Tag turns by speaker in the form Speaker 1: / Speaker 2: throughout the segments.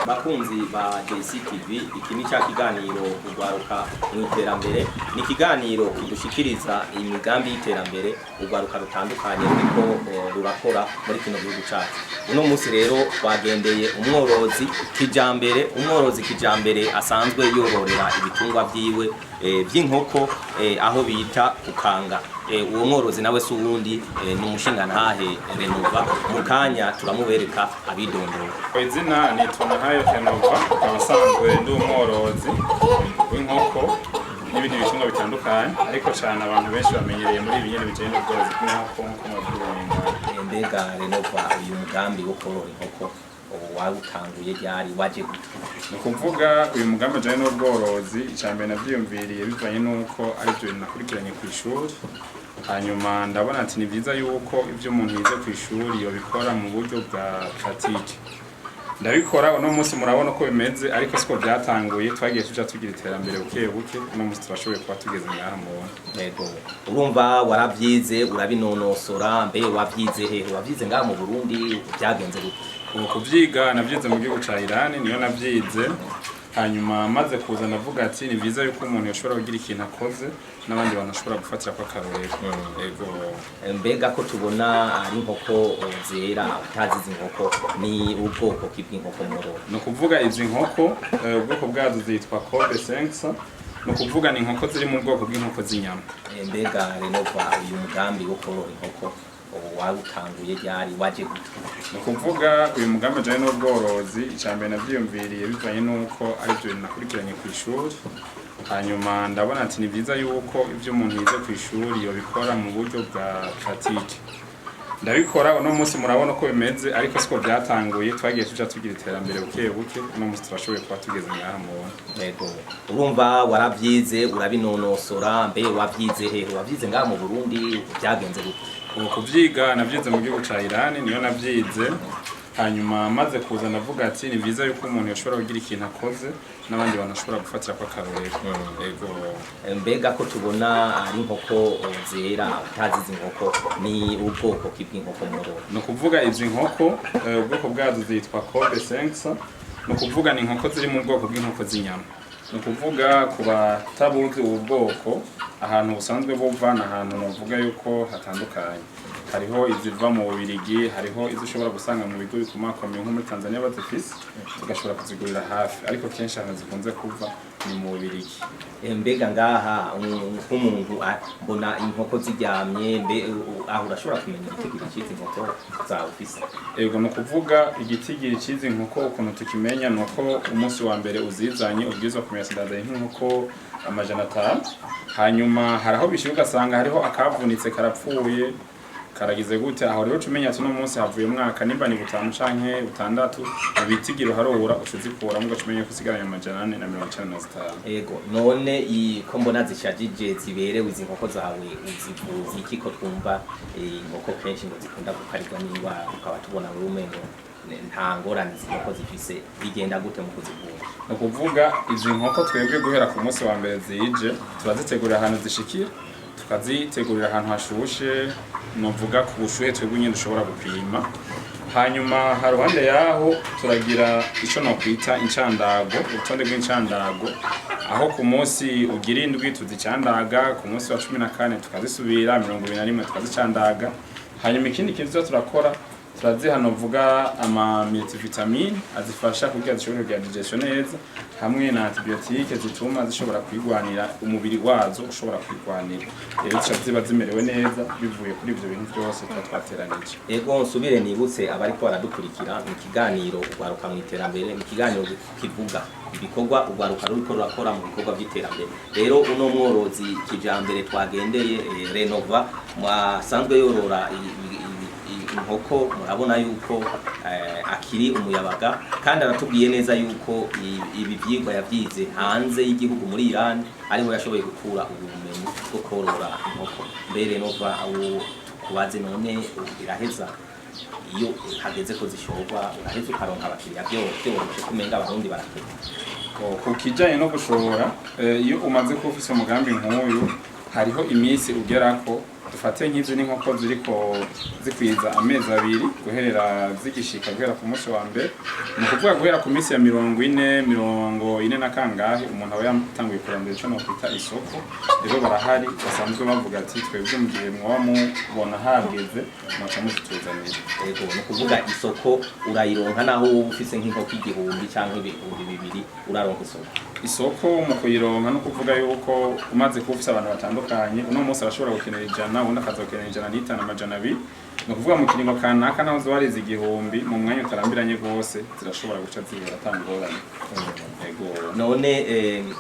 Speaker 1: Bakunzi ba JCTV, iki ni cya kiganiro Urwaruka mu Iterambere. Ni ikiganiro kidushikiriza imigambi y'iterambere urwaruka rutandukanye ruriko rurakora muri kino gihugu cyacu. Uno munsi rero twagendeye umworozi kijambere, umworozi kijambere asanzwe yororera ibitungwa vyiwe vy'inkoko aho bita kukanga. Uwo mworozi nawe si uwundi, ni umushingantahe Renova. Mu kanya turamubereka abidondora.
Speaker 2: Izina nitwa Nahayo Renova, nkaba nsanzwe ndi umworozi w'inkoko n'ibindi bitungwa bitandukanye, ariko cyane abantu benshi bamenyereye muri ibi nyene bijanye n'ubworozi bw'inkoko nk'uko mwabyibonye.
Speaker 1: Mbega Renova, uyu mugambi wo korora inkoko wawutanguye ryari, waje gute?
Speaker 2: Ni ukuvuga uyu mugambi ujanye n'ubworozi, icya mbere navyiyumviriye bivanye n'uko ari byo bintu nakurikiranye ku ishuri. Hanyuma ndabona ati ni byiza yuko ibyo umuntu yize ku ishuri yobikora mu buryo bwa pratique. Ndabikora, uno munsi murabona uko bimeze, ariko siko byatanguye. Twagiye tuja tugira iterambere buke buke, uno munsi turashoboye kuba tugeze ngaha mubona.
Speaker 1: Yego, urumva waravyize, urabinonosora. Mbe wavyize hehe? Wavyize ngaha mu Burundi? Byagenze gute?
Speaker 2: Ubu kuvyiga navyize mu gihugu ca Iran, niyo navyize. Hanyuma maze kuza ndavuga ati ni byiza yuko umuntu yoshobora kugira ikintu akoze n'abandi bantu ashobora gufatira ko akarorero. Ego.
Speaker 1: Mbega ko tubona ari inkoko zera, abatazi izi nkoko, ni ubwoko ki bw'inkoko mworora?
Speaker 2: Ni ukuvuga izi nkoko ubwoko bwazo zitwa Kobe 5, ni ukuvuga ni inkoko ziri mu bwoko bw'inkoko z'inyama.
Speaker 1: Mbega Renova, uyu mugambi wo korora inkoko wawutanguye ryari, waje gute?
Speaker 2: Ni ukuvuga uyu mugambi ujanye n'ubworozi, icya mbere navyiyumviriye bivanye n'uko ari byo bintu nakurikiranye ku ishuri. Hanyuma ndabona ati ni byiza yuko ibyo umuntu yize ku ishuri yobikora mu buryo bwa pratique. Ndabikora, uno munsi murabona uko bimeze, ariko siko byatanguye. Twagiye tuja tugira iterambere buke buke, uno munsi turashoboye kuba tugeze ngaha mubona.
Speaker 1: Yego, urumva waravyize, urabinonosora. Mbe wavyize hehe? Wavyize ngaha mu Burundi? Byagenze gute?
Speaker 2: Ubu kuvyiga navyize mu gihugu ca Iran, niyo navyize. Hanyuma maze kuza ndavuga ati ni byiza yuko umuntu yoshobora kugira ikintu akoze n'abandi bantu ashobora gufatira ko akarorero. Ego.
Speaker 1: Mbega ko tubona ari inkoko zera, abatazi izi nkoko, ni ubwoko ki bw'inkoko mworora?
Speaker 2: Ni ukuvuga izi nkoko ubwoko bwazo zitwa Kobe 5, ni ukuvuga ni inkoko ziri mu bwoko bw'inkoko z'inyama. Ni ukuvuga ku batabuzi ubu bwoko, ahantu busanzwe buva ni ahantu novuga yuko hatandukanye. Hariho iziva mu Bubirigi, hariho izo ushobora gusanga mu bigo bikomakomeye nko muri Tanzania bazifise, tugashobora kuzigurira hafi, ariko kenshi ahantu zikunze kuva ni mu Bubirigi.
Speaker 1: Mbega ngaha nk'umuntu mbona inkoko ziryamye, mbe aho urashobora kumenya igitigiri c'izi nkoko zawe ufise?
Speaker 2: Ego, ni ukuvuga igitigiri c'izi nkoko ukuntu tukimenya ni uko umunsi wa mbere uzizanye ubwirizwa kumenya sindazanye nk'inkoko 500. Hanyuma hari aho bishyira ugasanga hariho akavunitse, karapfuye, karagize gute. Aho rero uca umenya ati uno munsi havuye umwaka nimba ni butanu canke butandatu. Mu bitigiri uharura uca uzikuramo, ugaca umenya ko usigaranye 495.
Speaker 1: Ego, none ko mbona zishajije, ziberewe, izi nkoko zawe uzivuza iki, ko twumva inkoko kenshi ngo zikunda gukarirwa n'indwara, tukaba tubona muri umengo nta ngorane izi nkoko zifise? Bigenda gute mu kuzivura?
Speaker 2: Ni ukuvuga izi nkoko twebwe guhera ku munsi wa mbere zije turazitegurira ahantu zishikira, tukazitegurira ahantu hashushe, novuga ku bushuhe twebwe nyine dushobora gupima. Hanyuma haruhande yaho turagira ico nokwita incandago, urutonde rw'incandago, aho ku munsi ugira indwi tuzicandaga, ku munsi wa 14 tukazisubira, 21 tukazicandaga. Hanyuma ikindi kintu tuza turakora, turaziha novuga ama multivitamine azifasha kugira zishobore kugira digestion neza, hamwe na antibiotique zituma zishobora kwigwanira, umubiri wazo ushobora kwigwanira. Rero zica ziba zimerewe neza bivuye kuri ivyo bintu byose tuba twateranije.
Speaker 1: Ego, nsubire nibutse abariko baradukurikira mu kiganiro Urwaruka mu Iterambere. Ni ikiganiro kivuga ibikorwa urwaruka ruriko rurakora mu bikorwa by'iterambere. Rero uno mworozi kijambere twagendeye, Renova, mwasanzwe yorora inkoko, murabona yuko akiri umuyabaga, kandi aratubwiye neza yuko ibi vyigwa yavyize hanze y'igihugu, muri Iran, ariho yashoboye gukura ubu bumenyi bwo korora inkoko. Mbere Nova, ubu tukubaze none, biraheza iyo hageze ko zishorwa, uraheza ukaronka abakiriya byoroshe, kumenga Abarundi barakenya?
Speaker 2: Ku kijanye no gushora, iyo umaze kuba ufise umugambi nk'uyu, hariho iminsi ugerako. Dufate nk'izi n'inkoko ziriko zikwiza amezi 2 guherera zigishika, guhera ku munsi wa mbere, ni ukuvuga guhera ku minsi ya 40, 40 na kangahe, umuntu aba yatanguye kurondera ico nokwita isoko. Rero barahari basanzwe bavuga ati: "Twebwe mu gihe mwoba mubona hageze, mwaca muzituzanira."
Speaker 1: Ego, ni ukuvuga isoko urayironka naho wowe ufise nk'inkoko 1000 cyangwa 2000, uraronka isoko?
Speaker 2: Isoko mu kuyironka, no kuvuga yuko umaze kuba ufise abantu batandukanye, uno munsi arashobora gukenera 100, uwundi akaza gukenera 150, 200. Ni ukuvuga mu kiringo kanaka, naho zoba ari 1000, mu mwanya utarambiranye rwose zirashobora guca zihera ata ngorane. Ego.
Speaker 1: None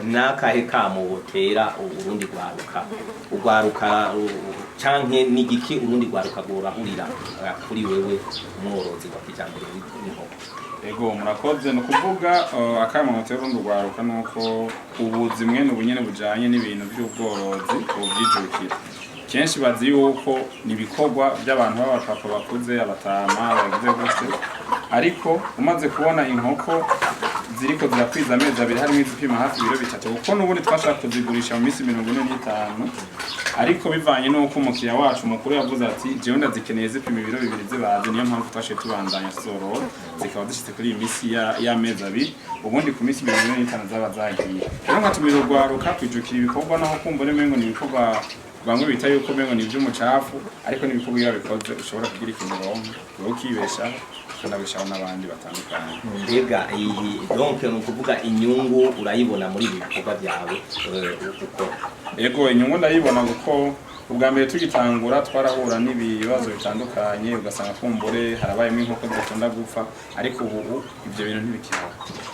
Speaker 1: nakahe kamo wotera urundi rwaruka, urwaruka canke n'igiki urundi rwaruka rworahurira kuri wewe, umworozi wa kijambere w'inkoko?
Speaker 2: Ego, murakoze. Ni ukuvuga akamo notera urundi rwaruka ni uko ubuzi mwene ubu nyene bujanye n'ibintu by'ubworozi bubyijukira. Kenshi bazi yuko ni ibikorwa by'abantu b'abapapa bakuze, abatama bagize gutyo, ariko umaze kubona inkoko ziriko zirakwiza amezi 2, harimo izipima hafi ibiro 3, kuko n'ubundi twashaka kuzigurisha mu minsi 45, ariko bivanye n'uko umukiriya wacu mukuru yavuze ati: "Jewe ndazikeneye zipima ibiro 2 zibaze." Niyo mpamvu twashiye tubandanya tuzorora, zikaba zishitse kuri iyi minsi y'amezi 2. Ubundi ku minsi 45 zaba zagiye. Rero nkatumira urwaruka kwijukira ibikorwa, naho kumva umengo ni ibikorwa bamwe bita yuko umengo ni iby'umucafu, ariko n'ibikorwa iyo wabikoze ushobora kugira ikintu uronka, wowe ukibeshaho, ukanabeshaho n'abandi batandukanye.
Speaker 1: Mbega iyi, donc ni ukuvuga inyungu urayibona muri ibi bikorwa byawe ukora?
Speaker 2: Ego, inyungu ndayibona, kuko ubwa mbere tugitangura twarahura n'ibibazo bitandukanye, ugasanga kumbure harabayemo inkoko zikunda gupfa, ariko ubu ibyo bintu ntibikihaba.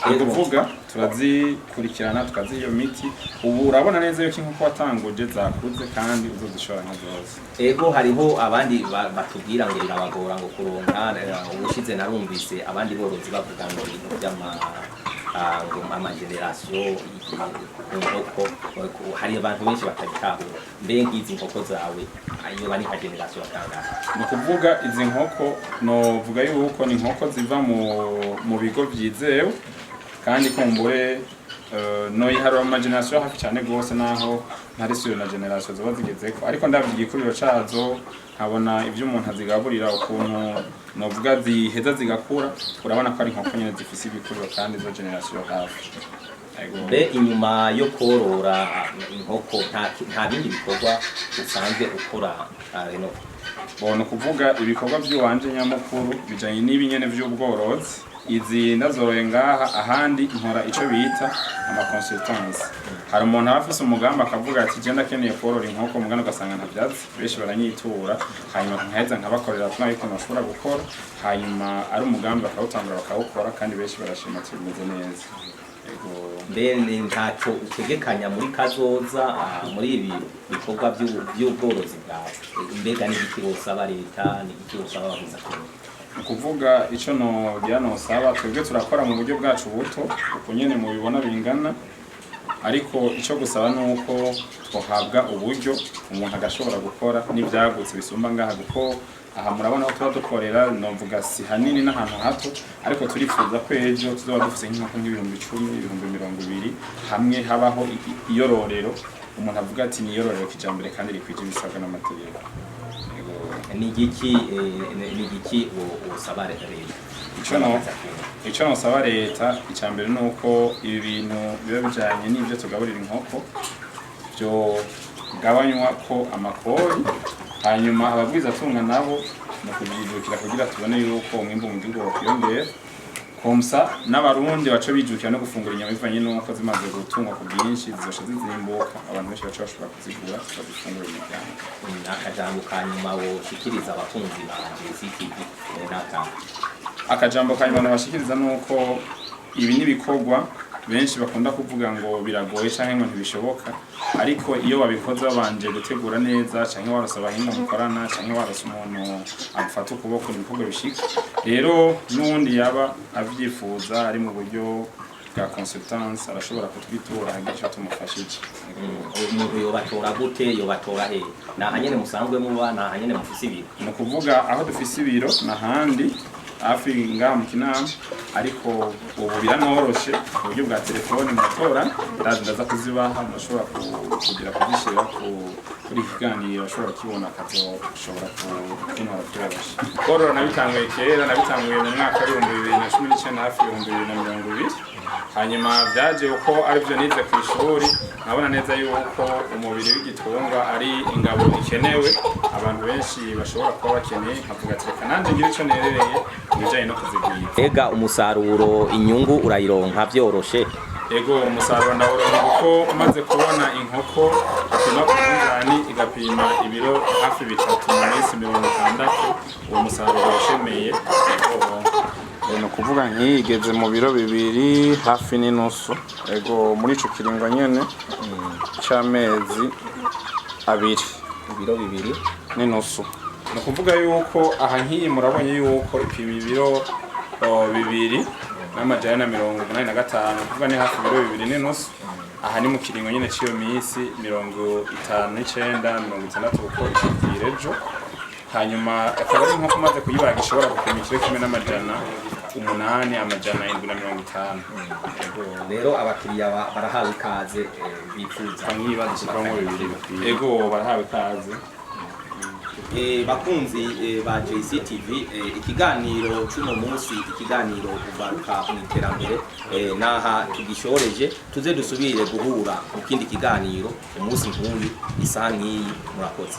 Speaker 2: Ni ukuvuga turazikurikirana, tukaziha iyo miti. Ubu urabona neza yuko inkoko watanguje zakuze kandi uzozishora nka zose.
Speaker 1: Ego, hariho abandi batubwira ngo birabagora ngo kuronka. Ubushize narumvise abandi borozi bavuga ngo ibintu by'ama ngo ama génération ku nkoko, hari abantu benshi batabitahura. Mbe nk'izi nkoko zawe, iyo bari nka génération kangahe?
Speaker 2: Ni ukuvuga izi nkoko novuga yuko ni inkoko ziva mu bigo byizewe, kandi kumbure noyiharura mu ma génération hafi cyane rwose, naho ntari sûr na génération ziba zigezeko, ariko ndabye igikuriro cazo, nkabona ibyo umuntu azigaburira, ukuntu novuga ziheza zigakura, urabona ko ari inkoko nyine zifise ibikuriro kandi zo génération hafi. Ego.
Speaker 1: Mbe inyuma yo korora inkoko nta bindi bikorwa usanzwe ukora, Reno?
Speaker 2: Bona ukuvuga ibikorwa by'iwanje nyamukuru bijanye n'ibi nyene vy'ubworozi. Izi ndazoroye ngaha, ahandi nkora ico bita ama consultance. Hari umuntu aba afise umugambi akavuga ati: "Je ndakeneye korora inkoko," umugani ugasanga ntavyazi. Benshi baranyitura, hanyuma nkaheza nkabakorera plan y'ukuntu bashobora gukora, hanyuma ari umugambi bakawutangura bakawukora, kandi benshi barashima ati: "Bimeze neza." Ego.
Speaker 1: Mbe ntacyo utegekanya muri kazoza muri ibi bikorwa by'ubworozi bwawe? Mbega n'igiki wosaba leta, n'igiki wosaba abahuzakungu?
Speaker 2: Ni ukuvuga icyo nogira nosaba, twebwe turakora mu buryo bwacu buto uko nyene mubibona bingana, ariko icyo gusaba ni uko twahabwa uburyo umuntu agashobora gukora n'ibyagutse bisumba ngaha, kuko aha murabona aho tuba dukorera, novuga si hanini n'ahantu hato, ariko turifuza ko ejo tuzoba dufise nk'inkoko nk'10.000, 20.000, hamwe habaho iyororero, umuntu avuga ati: "Ni iyororero kijambere kandi rikwije ibisabwa n'amategeko." Yego.
Speaker 1: Ni igiki wosaba leta?
Speaker 2: Ico nosaba leta, icya mbere ni uko ibi bintu biba bijanye n'ibyo tugaburira inkoko byo gabanywa ko amakori, hanyuma abagwizatunga nabo mu kubyijukira kugira tubone yuko umwimbu mu gihugu wakwiyongera, comme ça n'Abarundi baca bijukira no gufungura inyama, bivanye n'uko zimaze gutungwa ku bwinshi zizosha zizimbuka, abantu benshi baca bashobora kuzigura bazifungura imiryango.
Speaker 1: Akajambo ka nyuma woshikiriza abakunzi ba JCTV n'aka?
Speaker 2: Akajambo ka nyuma nabashikiriza ni uko ibi n'ibikorwa benshi bakunda kuvuga ngo biragoye canke ngo ntibishoboka, ariko iyo wabikoze wabanje gutegura neza, canke warose abahinga mukorana, canke warose umuntu agufata ukuboko, ni ibikorwa bishika. Rero n'uwundi yaba avyifuza ari mu buryo bwa consultance arashobora kutwitura, hagira ico tumufashije.
Speaker 1: Umuntu yobatora gute? Yobatora he? Ni ahanyene musanzwe muba? Ni ahanyene mufise ibiro?
Speaker 2: Ni ukuvuga aho dufise ibiro n'ahandi hafi ngaha mu Kinama. Ariko ubu biranoroshe, ku buryo bwa telefone muratora, ndazi ndaza kuzibaha, murashobora kugira kuzishira kuri iki kiganiro, ashobora kukibona akazoshobora kuntwara byoroshe. Korora nabitanguye kera, nabitanguye mu mwaka w'2019, hafi 2020. Hanyuma byaje uko aribyo nize ku ishuri, nkabona neza yuko umubiri w'igitungwa ari ingabo ikenewe, abantu benshi bashobora kuba bakeneye, nkavuga ati reka nanjye ngire ico nerereye mu bijanye no kuzigwiza.
Speaker 1: Ega umusaruro, inyungu urayironka vyoroshe?
Speaker 2: Ego, umusaruro ndawuronka, kuko umaze kubona inkoko ipima ku munzani igapima ibiro hafi 3 mu minsi 60, uwo musaruro urashemeye. Ni ukuvuga nk'iyi igeze mu biro 2 hafi n'inusu, ego, muri ico kiringo nyene c'amezi 2.
Speaker 1: Ibiro 2
Speaker 2: n'inusu. Ni ukuvuga yuko aha nk'iyi murabonye yuko ipima ibiro 2 n'amajana na 85, kuvuga ni hafi ibiro 2 n'inusu. Aha ni mu kiringo nyene c'iyo minsi 59, 60, kuko ishikira ejo. Hanyuma akaba ari inkoko umaze kuyibaga ishobora gupima ikiro 1 n'amajana 8, 750. Ego.
Speaker 1: Rero abakiriya barahawe ikaze bifuza
Speaker 2: Nk'iyi bazishikamo 2 bikwiye. Ego, barahawe ikaze.
Speaker 1: Bakunzi ba JCTV, ikiganiro c'uno munsi, ikiganiro Urwaruka mu Iterambere, naha tugishoreje. Tuze dusubire guhura mu kindi kiganiro umunsi nk'uyu, isaha nk'iyi. Murakoze.